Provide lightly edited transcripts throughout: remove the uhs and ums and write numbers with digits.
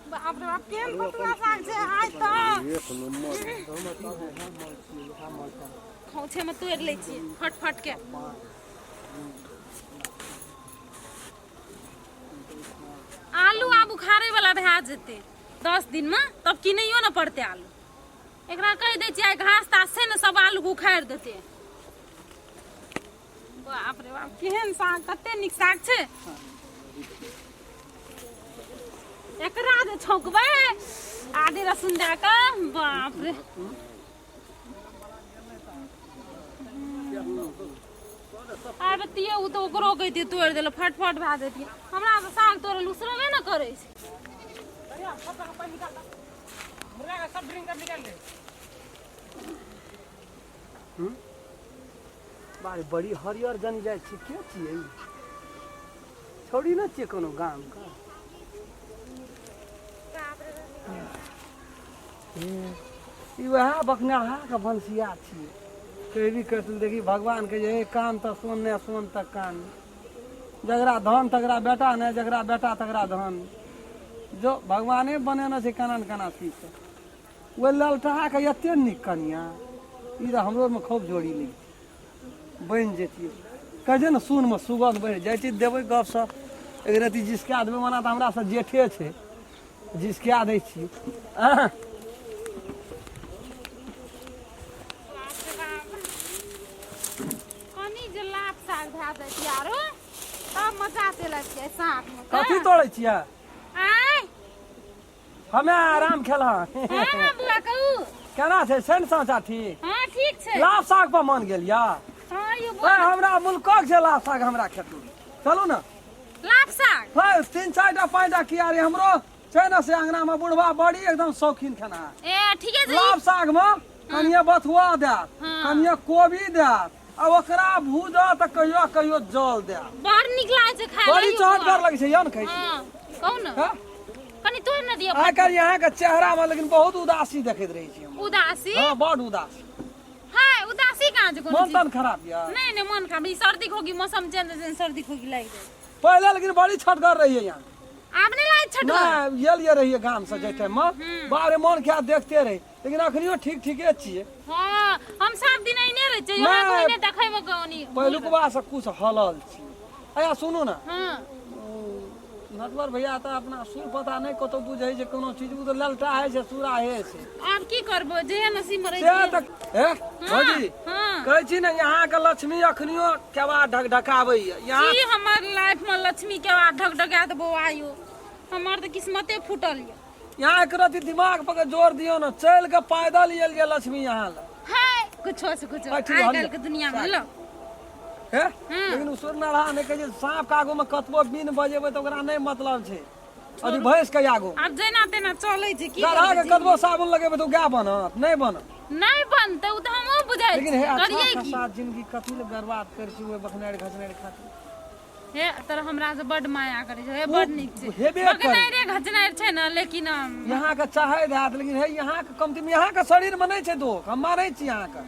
बाप रे बाप, केहन बथुआ साग छै आइ तऽ। एक नंबर। खोंछे में तोड़ि लै छियै फट फट के। आलू आब उखाड़े वाला भए जेतै 10 दिन में, तब किनैयो ने पड़तै आलू। एकरा कहि दै छियै आइ घास तास छै ने, सब आलू के उखाड़ि देतै। बाप रे बाप, केहन साग, कते नीक साग छै। एकरा जे छौंकबै आदि लहसुन दए कऽ, बाप रे। आर बतिये ओ तऽ ओकरो कहितियै तोड़ि देलक, फटफट भए जैतियै। हमरा तऽ साग तोड़ल उसरबे ने करै छै। बारे, बड़ी हरियर जन जाइ छी। के छियै ई? छौड़ी ने छियै कोनो गामके? ई वएह बकनाहाके भनसिया छियै। कहबी करतन देखी भगवानके जे हे कान तऽ सोन ने, सोन तऽ कान। जकरा धन तकरा बेटा ने, जकरा बेटा तकरा धन। जो भगवाने बनेने छै केना ने केना सीख ओहि ललटहाके एते नीक कनिया। ई तऽ हमरोमे खूब जोड़ी नीक छै, बनि जैतियै। कहै छै ने सुनमे सुगन्ध बढ़ि जाइ छै। देबै गपशप एक रति जिसका देबै। ओना तऽ हमरासँ जेठे छै, जिसका दै छियै। आँह। बाप रे बाप, कनि जे लाभ साग भए जैतियै आरो तब मजा चलि अबितियै सागमे। कथी तोड़ै छियै? आँय? हमे आराम खेल। हाँ हाँ बुआ, कहू। केना छै छै ने समाचार ठीक? हाँ, ठीक छै। लाभ साग पर मन गेल या? हाँ यो ओए बुआ। हमरा मुल्कक छै लाभ साग हमरा खेत में। चलू ने। लाभ साग? हाँ, 3 4 टा 5 टा कियारी हमरो छै ने, से अंगना में बुढ़वा बड़ी एकदम शौकीन खेना। ए ठीके छै। लाभ साग में कनिये बथुआ देत, कनिये कोबी देत, आ ओकरा भूजत तऽ कहियो कहियो जल देत। बड़ नीक लागै छै खाय। बड़ी चहटगर लगै छै, यौ ने खाइ छी। हाँ, कहू ने। हाँ? कनि तोड़ि ने दिअ। आइ काल्हि अहाँके चेहरा में लेकिन बहुत उदासी देखैत रहै छी हम। उदासी? हाँ, बड़ उदासी। हाय, उदासी कहाँ छै कोनो मन चीज? तन खराब यऽ? नहीं नहीं, मन खराब। ई सर्दी खोखी मौसम चेंज होइ छै, सर्दी खोखी लागि जाइ। पहिले लेकिन बड़ी छटगर रहियै यहाँ। आब नहि लागै छटगर? नहि, गेल ये रहियै गाम से जाहि टाइम में, बारे मन क्या देखते रही, लेकिन अखनियो ठीक ठीके छियै। हाँ, हम सब दिन एने रहै छियै। यहाँ नहि। कोई नहि देखै मे कोनी। पहिलुकवा से कुछ हलल छी। अच्छा सुनू ने। हाँ। नटवर भैया तऽ अपना सुर पता नहि कतौ बुझै छै कोनो चीज, ओ तऽ ललटा होइ छै, सुराहे छै। आब की करबो, जेहे नसीब में रहै से छै। तऽ हे भौजी, हाँ। कहै छी ने यहाँ के लक्ष्मी अखनियो केवा ढकढकाबैया यहाँ। की हमर लाइफ में लक्ष्मी के बाद ढकढका देबो आयो, हमर तऽ किस्मते फूटल यऽ। यहाँ एक रति दिमाग पर के जोर दियौ ने, चलि के पैदल आयल ये लक्ष्मी यहाँ लग। हाय, कुछो से कुछो। हाँ, ठीक, आइ हम काल्हि के दुनिया में लो। हे, लेकिन ओ सुरनरहा नहि कहै छै, साँप के आगू में कतबो बीन बजेबै तऽ ओकरा नहि मतलब छै। अथी भैंस के आगू आब जेना तेना चलै छै, की गरहा करबै के कतबो साबुन लगेबै तऽ ओ गाय बनत नहि बनत। नहि बनतै, ओ तऽ हमहूँ बुझै लेकिन हे छियै। अच्छा करियै की? खासा जिंदगी कथी लए बर्बाद करै छी ओहि बखनारि घसनारि खातिर? हे तर हमरा से बड माया करै छै, हे बड नीक छै। हेबे करै। बकनाइरे घचनाइर छै ने, लेकिन यहाँ के चाहे देत, लेकिन हे यहाँ के कमती में यहाँ के शरीर में नहीं छै दोख, हम मानै छी यहाँ के,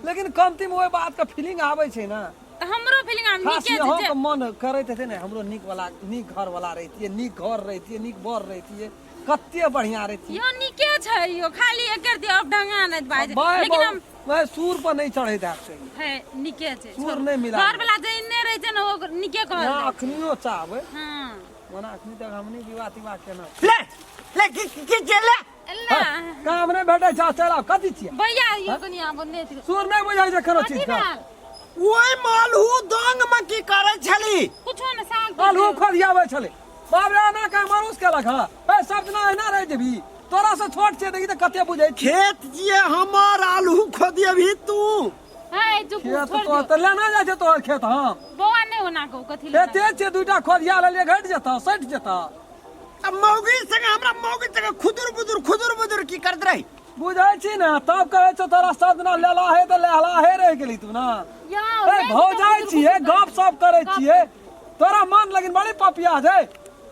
लेकिन कमती में ओहि बात के फीलिंग आबै छै ने। तऽ हमरो फीलिंग आब खास नीके यहाँ छै। के मन करैत हेतै ने, हमरो नीक वाला नीक घर वाला रहितियै, नीक घर रहितियै, नीक बर रहितियै, कते बढ़िया रहितियै। यो नीके छै यो, खाली एकर दियो अब ढंगा नहि बाज। बाय लेकिन हम बाय सुर पर नहीं चढ़ैत हैत कहियो। हे नीके छै। सुर छोड़ू। नहि मिला। घर वाला जे इन्ने रहै छै ने, ओ नीके कहल यहाँ जाइ छै। अखनियो चाहबै। हाँ। ओना अखनी तक हमनी विवाह तिवाह केना ले ले की की चले। अल्लाह। काम नहि भेटै छै, चल आब। कथी छियै भैया? यो कनि आब नहि सुर नहि बुझै छै कोनो कथी चीज के। भेल? ओइ मालहू दंग में की करै छली? कुछो ने, साग। आलू खोदियाबै छलै। बाप रे, एना का मनुष्य केलक हँ? ए सब दिना एना रहि जेबही? तोरा से छोट छै, देखी तऽ कते बुझै छी। खेत जिए हमर, आलू खोदियबही तू? हे चुप, खेत छोड़ तो दियौ। तऽ लेना जाइ छै तोहर खेत हम? बौआ, नहि ओना कहू, कथी लेना? खेते छै, दूटा खोदिया लेलियै, घटि जेतऽ, सटि जेतऽ। आ मौगी संगे, हमरा मौगी संगे खुदुर बुदुर खुदुर बुदुर की करत रही? बुझै छी ने, तब कहै छौ तोरा सब दिना लेला हे तऽ लेहला हे रहि गेली तू ने। यौ, ए नहि भौजाइ तऽ छियै, गप सप करै गप। छियै। तोरा मन लेकिन बड़ी पपिया छै।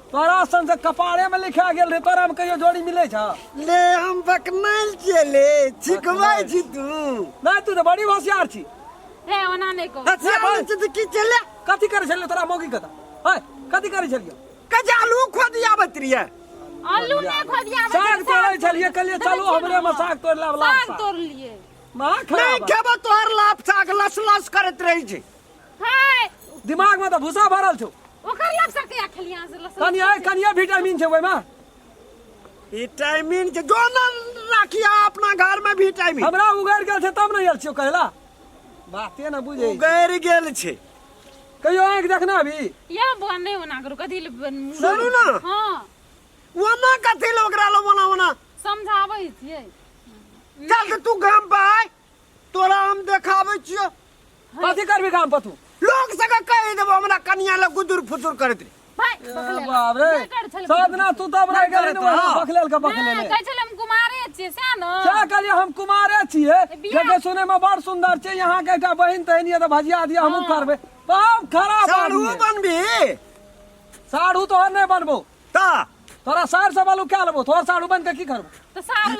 तोरा सन से कपारे में लिखा गेल रहे, तोरा में कहियो जोड़ी मिले छ? ले हम बकनल छियै, ले छिकबै छी तू। नहीं, तू तऽ बड़ी होशियार छी। हे ओना नहि कहू। अच्छा भाई। छी तऽ की चले? कथी करै छलियै तोरा मौगी कथा है? कथी करै छलियै? कजालू खोदियाबत रहियै। आलू नहि खोदियाबै साग तोड़ै छलियै कहलियै चलू हमरे में साग तोड़ लाब लाब साग तोड़लियै महा नहीं खराब खेबो तोहर लाप साग लस लस करैत रहै छै हाय दिमाग में तऽ भूसा भरल छौ ओकर लाप साग कहिया खेलियै अहाँ से लस कनिया कनिया विटामिन छै ओहिमे विटामिन के जो न राखिया अपना घर में विटामिन हमरा उगैर गेल छै तब ने आयल छियौ कहला बाते ने बुझै उगैर गेल छै कहियो आँखि देखना अभी या बुआ नहि ओना करू कथी ले सुनू ना। हाँ ओना कथी ले ओकरा लो ओना ओना समझाबै छियै चल तऽ तू गाम पर आय तोरा हम देखाबै छियो कथी करबी गाम पर तू लोग सबके कहि देबो हमरा कनिया लग गुदुर फुदुर करैत रहे भाई बकलेल बाप रे नहि कर छलै साधना तू तब रह गेली ने हाँ। बकलेल के बकलेल नहि कहै छलै हम कुमारे छियै सएह ने क्या कहलियै हम कुमारे छियै बियाह- देखे सुने में बड़ सुंदर छै यहाँ के एकटा बहिन तहिन ये तऽ भजिया दिया हमहूँ करबै बाप खराब साढ़ू आदमी है। बनबी साढ़ू तोहर नहि बनबो ता तोरा साढ़ से बालू क्या लेबो तोहर साढ़ू बन के की करबो तऽ सार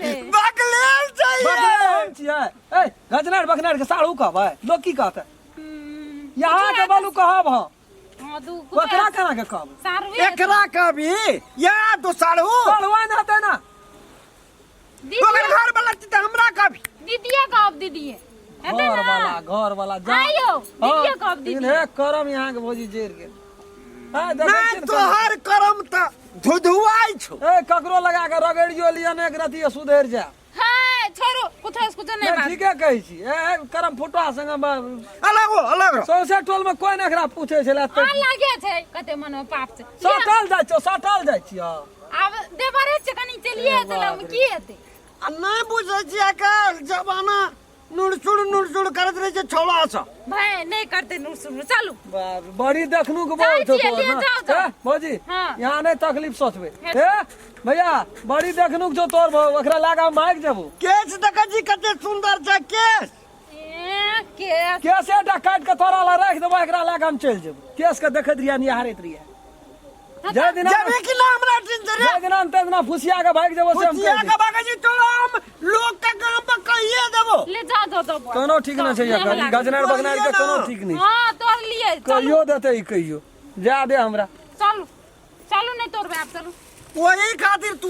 ले बकलेल चाहिए बकलेल हम छियै ए गजनार बकनार के साढ़ू कहबै लोग की कहतै यहाँ के बालू कहब हम हाँ दू ओकरा केना के कहबै सारुए एकरा कभी या तो साढ़ू साढ़ुआ ने हेतै ना ओकर दीदी घर वाला तऽ हमरा कभी दीदीए कहब दीदीए हेतै घर ना वाला घर वाला जा आइयो दीदीए कहब लेकिन दीदी हे करम यहाँ के भौजी जरि गेल हाँ, देखै नहीं छियै ने तोहर करम तऽ धुधुआइ छौ ए ककरो लगा के रगड़ियो लिअ ने एक रति सुधरि जा है छोड़ो कुछो से कुछो नहीं नहि बात ठीके कहै छी ए ए, करम फुटवा संगे अलग हो अलग रहो सौंसे टोल में कोई नहि एकरा पूछै छलै आ लागे छै कते मन में पाप छै सटल जाइ छियौ सटल जाइ छियौ आब देवरे छै कनी चलिए चलब की हेतै आ नहि बुझै छियै आइकाल्हि जमाना नुड़सुड़ नुड़सुड़ करैत रहै छै छौड़ा सब भाई नहीं करते नूर सुनू चलू बाप रे, बड़ी देखनु के जाइ बहुत छौ छियै, तोहर लिए ना। जाउ, जाउ। ए, भौजी हाँ। यहाँ नहि तकलीफ सोचबै ए भैया बड़ी देखनु के छौ तोहर भौ ओकरा लगा हम भागि जेबो केश देखै छी कते सुन्दर छै केश ए केस केसे टा काटि के तोरा लग राखि देबो एकरा लगा हम चलि जेबो केस के देखैत रहियै निहारैत रहियै जय दिना जेबी कि ना हमरा टिन रे जय दिना ते दिना फुसिया के भागि जेबो से हम फुसिया कहि के भागै छी तोरा हम लोग के गाम पर कहिए देबो ले जाओ जाओ दो बुआ। कोनो ठीक नहि छै एकर ई गजनार बगनार के कोनो ठीक नहि हाँ तोड़ लिए चलू कहियो देतै ई कहियो जा दे हमरा चलू चलू नहीं तोड़बे आप चलू वही खातिर तू